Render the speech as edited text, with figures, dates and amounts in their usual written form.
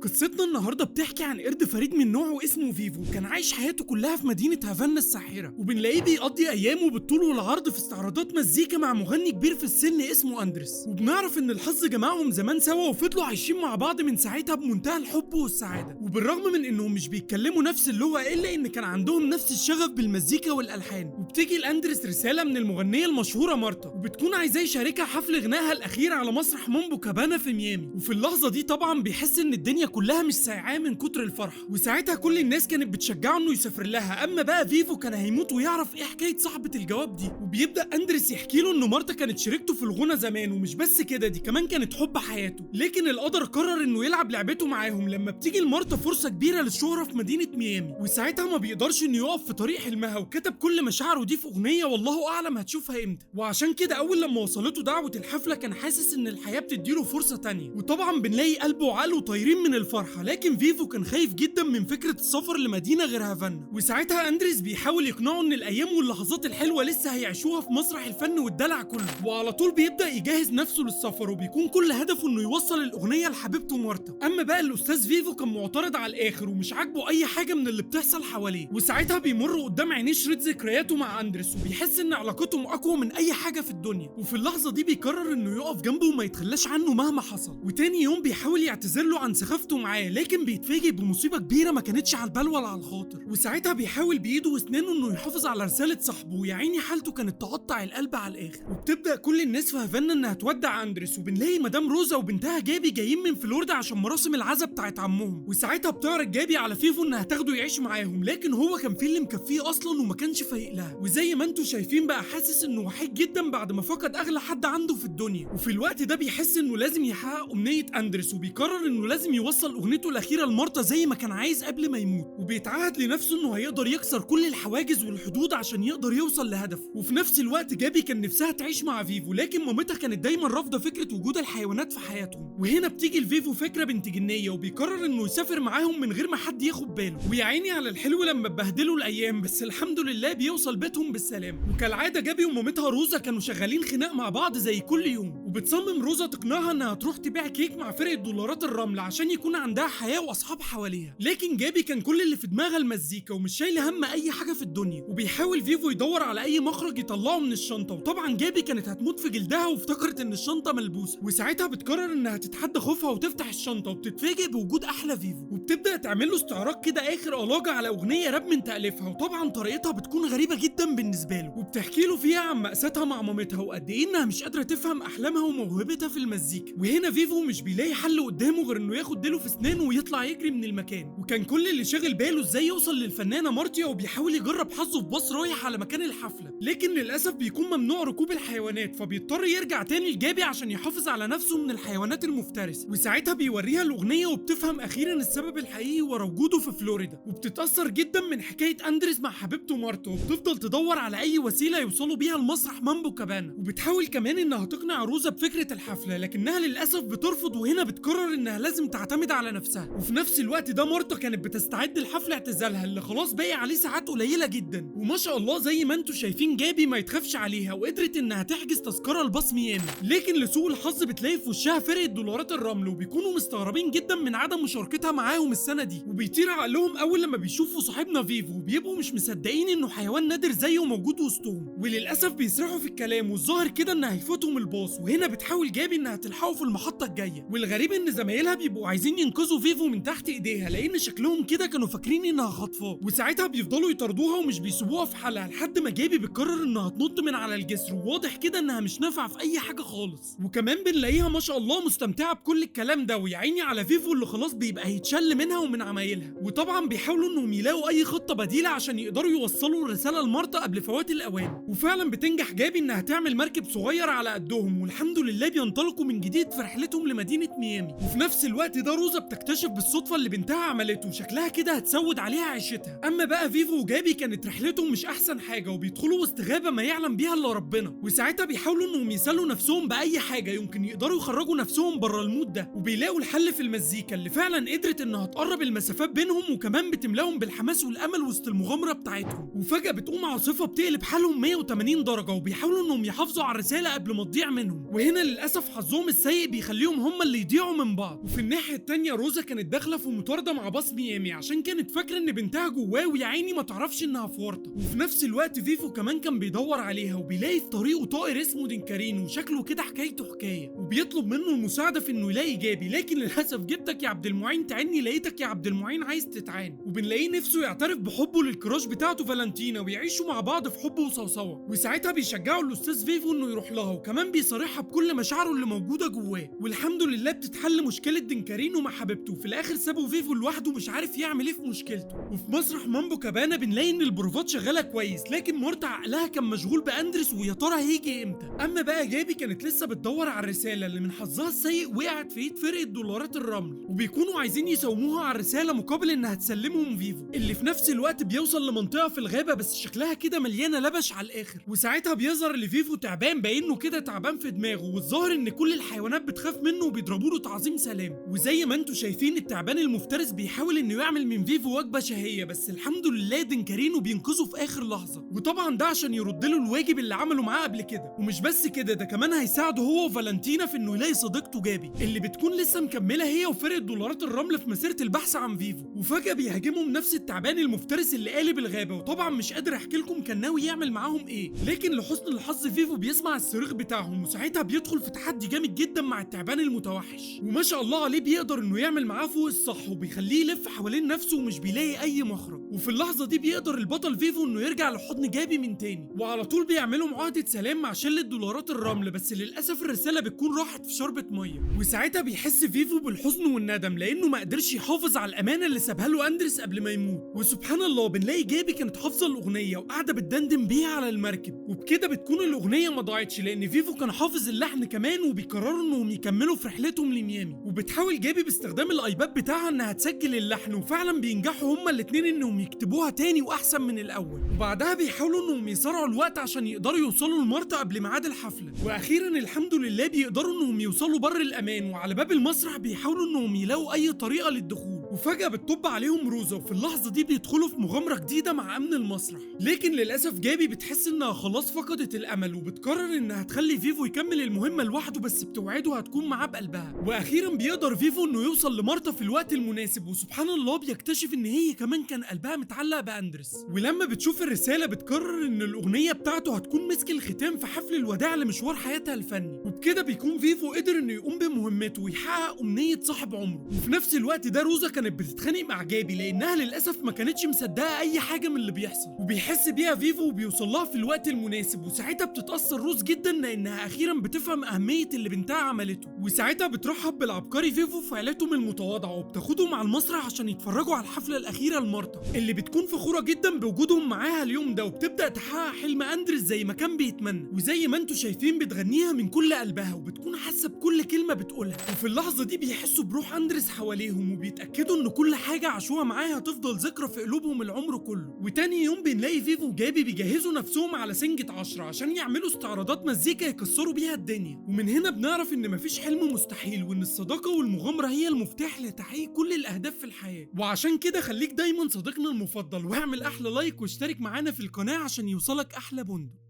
قصتنا النهارده بتحكي عن قرد فريد من نوعه اسمه فيفو، كان عايش حياته كلها في مدينة هافانا الساحرة، وبنلاقيه بيقضي ايامه بالطول والعرض في استعراضات مزيكا مع مغني كبير في السن اسمه اندريس. وبنعرف ان الحظ جمعهم زمان سوا وفضلوا عايشين مع بعض من ساعتها بمنتهى الحب والسعادة. وبالرغم من انهم مش بيتكلموا نفس اللغة الا ان كان عندهم نفس الشغف بالمزيكا والالحان. وبتيجي لاندريس رسالة من المغنية المشهورة مارتا، وبتكون عايزاه يشاركها حفل غناها الاخير على مسرح مامبو كابانا في ميامي. وفي اللحظة دي طبعا بيحس ان الدنيا كلها مش سايعاه من كتر الفرحة، وساعتها كل الناس كانت بتشجعه انه يسافر لها. اما بقى فيفو كان هيموت ويعرف ايه حكاية صاحبه الجواب دي. وبيبدا اندريس يحكي له ان مارتا كانت شريكته في الغنى زمان، ومش بس كده، دي كمان كانت حب حياته، لكن القدر قرر انه يلعب لعبته معاهم لما بتيجي لمارتا فرصة كبيرة للشهره في مدينة ميامي. وساعتها ما بيقدرش انه يقف في طريق حلمها، وكتب كل مشاعره دي في اغنية والله اعلم هتشوفها امتى. وعشان كده اول لما وصلته دعوه الحفلة كان حاسس ان الحياة بتديله فرصة تانية، وطبعا بنلاقي قلبه وعقله طايرين من الفرحة. لكن فيفو كان خايف جدا من فكرة السفر لمدينة غير هافانا، وساعتها اندريس بيحاول يقنعه ان الايام واللحظات الحلوة لسه هيعيشوها في مسرح الفن والدلع كله. وعلى طول بيبدا يجهز نفسه للسفر، وبيكون كل هدفه انه يوصل الاغنية لحبيبته مارتا. اما بقى الاستاذ فيفو كان معترض على الاخر ومش عاجبه اي حاجة من اللي بتحصل حواليه. وساعتها بيمر قدام عينيه شريط ذكرياته مع اندريس، وبيحس ان علاقتهم اقوى من اي حاجة في الدنيا. وفي اللحظة دي بيقرر انه يقف جنبه وما يتخلاش عنه مهما حصل. وتاني يوم بيحاول يعتذر له عن سخافته معاه، لكن بيتفاجئ بمصيبة كبيرة ما كانتش على البال ولا على الخاطر. وساعتها بيحاول بايده واسنانه انه يحافظ على رسالة صاحبه، ويا عيني حالته كانت تقطع القلب على الاخر. وبتبدا كل الناس في هافانا انها تودع اندريس، وبنلاقي مدام روزا وبنتها جابي جايين من فلوريدا عشان مراسم العزاء بتاعت عمهم. وساعتها بتعرض جابي على فيفو انها تاخده يعيش معاهم، لكن هو كان في اللي مكفيه اصلا وما كانش فايق لها. وزي ما انتم شايفين بقى حاسس انه وحيد جدا بعد ما فقد اغلى حد عنده في الدنيا. وفي الوقت ده بيحس انه لازم يحقق امنية اندريس، وبيقرر انه لازم يوصل اغنيته الاخيرة لمارتا زي ما كان عايز قبل ما يموت. وبيتعهد لنفسه انه هيقدر يكسر كل الحواجز والحدود عشان يقدر يوصل لهدفه. وفي نفس الوقت جابي كان نفسها تعيش مع فيفو، لكن مامتها كانت دايما رافضه فكرة وجود الحيوانات في حياتهم. وهنا بتيجي لفيفو فكرة بنت جنيه، وبيقرر انه يسافر معاهم من غير ما حد ياخد باله. ويا عيني على الحلو لما اتبهدلوا الايام، بس الحمد لله بيوصل بيتهم بالسلام. وكالعادة جابي ومامتها روزا كانوا شغالين خناق مع بعض زي كل يوم، وبتصمم روزا تقنعها انها تروح تبيع كيك مع فرقه دولارات الرمل عشان يكون عندها حياة واصحاب حواليها. لكن جابي كان كل اللي في دماغها المزيكا ومش شايله هم اي حاجة في الدنيا. وبيحاول فيفو يدور على اي مخرج يطلعه من الشنطة، وطبعا جابي كانت هتموت في جلدها وافتكرت ان الشنطة ملبوسه. وساعتها بتقرر انها تتحدى خوفها وتفتح الشنطة، وبتتفاجئ بوجود احلى فيفو، وبتبدا تعمل له استعراض كده اخر الاجه على اغنية راب من تاليفها. وطبعا طريقتها بتكون غريبة جدا بالنسبة له، وبتحكي له فيها عن مأساتها مع مامتها وقد ايه انها مش قادرة تفهم احلامها وموهبتها في المزيكا. وهنا فيفو مش بيلاقي حل قدامه غير انه ياخد ديله في اسنانه ويطلع يجري من المكان. وكان كل اللي شاغل باله ازاي يوصل للفنانه مارتيا، وبيحاول يجرب حظه في باص رايح على مكان الحفلة، لكن للاسف بيكون ممنوع ركوب الحيوانات، فبيضطر يرجع تاني لجابي عشان يحافظ على نفسه من الحيوانات المفترسة. وساعتها بيوريها الاغنية وبتفهم اخيرا السبب الحقيقي ورا وجوده في فلوريدا، وبتتاثر جدا من حكاية اندريس مع حبيبته مارتا، وبتفضل تدور على اي وسيلة يوصلوا بيها لمسرح مامبو كابانا. وبتحاول كمان انها تقنع روزا بفكره الحفلة، لكنها للاسف بترفض، وهنا بتقرر انها لازم تعتمد على نفسها. وفي نفس الوقت ده مارتا كانت بتستعد لحفل اعتزالها اللي خلاص باقي عليه ساعات قليله جدا. وما شاء الله زي ما انتم شايفين جابي ما يتخافش عليها، وقدرت انها تحجز تذكره لباص ميامي، لكن لسوء الحظ بتلاقي في وشها فرقه دولارات الرمل، وبيكونوا مستغربين جدا من عدم مشاركتها معاهم السنة دي. وبيطير عقلهم اول لما بيشوفوا صاحبنا فيفو، وبيبقوا مش مصدقين انه حيوان نادر زيه موجود وسطهم، وللاسف بيسرحوا في الكلام، والظاهر كده ان هيفوتهم الباص. وهنا بتحاول جابي انها تلحقه في المحطة الجاية، والغريب ان زمايلها بيبقوا عايزين ينقذوا فيفو من تحت ايديها، لان شكلهم كده كانوا فاكرين انها خاطفاه. وساعتها بيفضلوا يطاردوها ومش بيسيبوها في حالها، لحد ما جابي بتقرر انها تنط من على الجسر، وواضح كده انها مش نافعة في اي حاجة خالص. وكمان بنلاقيها ما شاء الله مستمتعه بكل الكلام ده، ويا عيني على فيفو اللي خلاص بيبقى هيتشل منها ومن عمايلها. وطبعا بيحاولوا انهم يلاقوا اي خطه بديله عشان يقدروا يوصلوا الرسالة لمارتا قبل فوات الاوان. وفعلا بتنجح جابي انها تعمل مركب صغير على قدهم، والحمد لله بينطلقوا من جديد في رحلتهم لمدينة ميامي. وفي نفس الوقت ده روزا بتكتشف بالصدفة اللي بنتها عملته، وشكلها كده هتسود عليها عيشتها. اما بقى فيفو وجابي كانت رحلتهم مش احسن حاجة، وبيدخلوا وسط غابه ما يعلم بيها الا ربنا. وساعتها بيحاولوا انهم يسلوا نفسهم باي حاجة يمكن يقدروا يخرجوا نفسهم بره ال mood ده، وبيلاقوا الحل في المزيكا اللي فعلا قدرت انها تقرب المسافات بينهم، وكمان بتملاهم بالحماس والامل وسط المغامرة بتاعتهم. وفجاة بتقوم عاصفة بتقلب حالهم 180 درجه، وبيحاولوا انهم يحافظوا على الرسالة قبل ما تضيع منهم. وهنا وهنا للاسف حظهم السيء بيخليهم هم اللي يضيعوا من بعض. وفي الناحية الثانية روزا كانت داخله في مطاردة مع باص ميامي عشان كانت فاكره ان بنتها جواه، ويا عيني ما تعرفش انها في ورطة. وفي نفس الوقت فيفو كمان كان بيدور عليها، وبيلاقي في طريقه طائر اسمه دينكارينو وشكله كده حكايته حكاية، وبيطلب منه المساعدة في انه يلاقي جابي، لكن للاسف جبتك يا عبد المعين تعني لقيتك يا عبد المعين عايز تتعان. وبنلاقيه نفسه يعترف بحبه لل crush بتاعته فالنتينا ويعيشوا مع بعض في حب وصوصوه، وساعتها بيشجعوا الاستاذ فيفو انه يروح لها، وكمان بيصارحها بكل مشاعره اللي موجودة جواه. والحمد لله بتتحل مشكلة دينكارينو مع حبيبته، وفي الاخر سابوا فيفو لوحده مش عارف يعمل ايه في مشكلته. وفي مسرح مامبو كابانا بنلاقي ان البروفات شغالة كويس، لكن مارتا عقلها كان مشغول باندرس ويا ترى هيجي امتى. اما بقى جابي كانت لسه بتدور على الرسالة اللي من حظها السيء وقعت في ايد فرقه دولارات الرمل، وبيكونوا عايزين يساوموها على الرسالة مقابل انها تسلمهم فيفو، اللي في نفس الوقت بيوصل لمنطقه في الغابة بس شكلها كده مليانة لبش على الاخر. وساعتها بيظهر لفيفو تعبان باينة كده تعبان في دماغه، والظاهر ان كل الحيوانات بتخاف منه وبيضربوا له تعظيم سلام. وزي ما انتم شايفين التعبان المفترس بيحاول انه يعمل من فيفو وجبة شهية، بس الحمد لله دينكارينو بينقذه في اخر لحظة، وطبعا ده عشان يرد له الواجب اللي عمله معاه قبل كده. ومش بس كده، ده كمان هيساعده هو وفالنتينا في انه يلاقي صديقته جابي اللي بتكون لسه مكملة هي وفرقه دولارات الرمل في مسيره البحث عن فيفو. وفجاة بيهاجمهم نفس التعبان المفترس اللي قالب الغابة، وطبعا مش قادر احكي لكم كان ناوي يعمل معاهم ايه، لكن لحسن الحظ فيفو بيسمع الصريخ بتاعهم، وساعتها بيدخل في تحدي جامد جدا مع التعبان المتوحش، وما شاء الله عليه بيقدر انه يعمل معاه فوق الصح، وبيخليه يلف حوالين نفسه ومش بيلاقي اي مخرج. وفي اللحظة دي بيقدر البطل فيفو انه يرجع لحضن جابي من تاني، وعلى طول بيعملوا معاهدة سلام مع شله دولارات الرمل، بس للاسف الرسالة بتكون راحت في شربة مية. وساعتها بيحس فيفو بالحزن والندم لانه ما قدرش يحافظ على الامانة اللي سابها له اندرس قبل ما يموت. وسبحان الله بنلاقي جابي كانت حافظه الاغنية وقاعدة بتدندن بيها على المركب، وبكده بتكون الاغنية ما ضاعتش لان فيفو كان حافظ اللحن كمان، وبيقرروا انهم يكملوا في رحلتهم لميامي. وبتحاول جابي باستخدام ال iPad بتاعها انها تسجل اللحن، وفعلا بينجحوا هما الاثنين انهم يكتبوها تاني واحسن من الاول. وبعدها بيحاولوا انهم يسرعوا الوقت عشان يقدروا يوصلوا لمارتا قبل ميعاد الحفلة، واخيرا الحمد لله بيقدروا انهم يوصلوا بر الامان. وعلى باب المسرح بيحاولوا انهم يلاقوا اي طريقه للدخول، وفجاة بتطب عليهم روزا، وفي اللحظة دي بيدخلوا في مغامرة جديدة مع امن المسرح. لكن للاسف جابي بتحس انها خلاص فقدت الامل، وبتقرر انها تخلي فيفو يكمل المهمة لوحده، بس بتوعده هتكون معاه بقلبها. واخيرا بيقدر فيفو انه يوصل لمارتا في الوقت المناسب، وسبحان الله بيكتشف ان هي كمان كان قلبها متعلق باندرس. ولما بتشوف الرسالة بتقرر ان الاغنية بتاعته هتكون مسك الختام في حفل الوداع لمشوار حياتها الفني، وبكده بيكون فيفو قدر انه يقوم بمهمته ويحقق امنية صاحب عمره. وفي نفس الوقت ده روزا كانت بتتخانق مع جابي لانها للاسف ما كانتش مصدقه اي حاجة من اللي بيحصل، وبيحس بيها فيفو وبيوصل لها في الوقت المناسب. وساعتها بتتاثر روز جدا لانها اخيرا بتفهم اهمية اللي بنتها عملته، وساعتها بترحب بالعبقري فيفو في عيلتهم المتواضعة، وبتاخدهم على المسرح عشان يتفرجوا على الحفلة الاخيرة لمارتا اللي بتكون فخورة جدا بوجودهم معاها اليوم ده، وبتبدا تحقق حلم اندرس زي ما كان بيتمنى. وزي ما انتم شايفين بتغنيها من كل قلبها، وبتكون حاسه بكل كلمة بتقولها. وفي اللحظة دي بيحسوا بروح اندرس حواليهم، وبيتاكدوا ان كل حاجة عاشوها معاها هتفضل ذكرى في قلوبهم العمر كله. وتاني يوم بنلاقي فيفو وجابي بيجهزوا نفسهم على سنجة 10 عشان يعملوا استعراضات مزيكا يكسروا بيها الدنيا. ومن هنا بنعرف ان مفيش حلم مستحيل، وان الصداقة والمغامره هي المفتاح لتحقيق كل الاهداف في الحياة. وعشان كده خليك دايما صديقنا المفضل، واعمل احلى like واشترك معانا في القناة عشان يوصلك احلى بندق.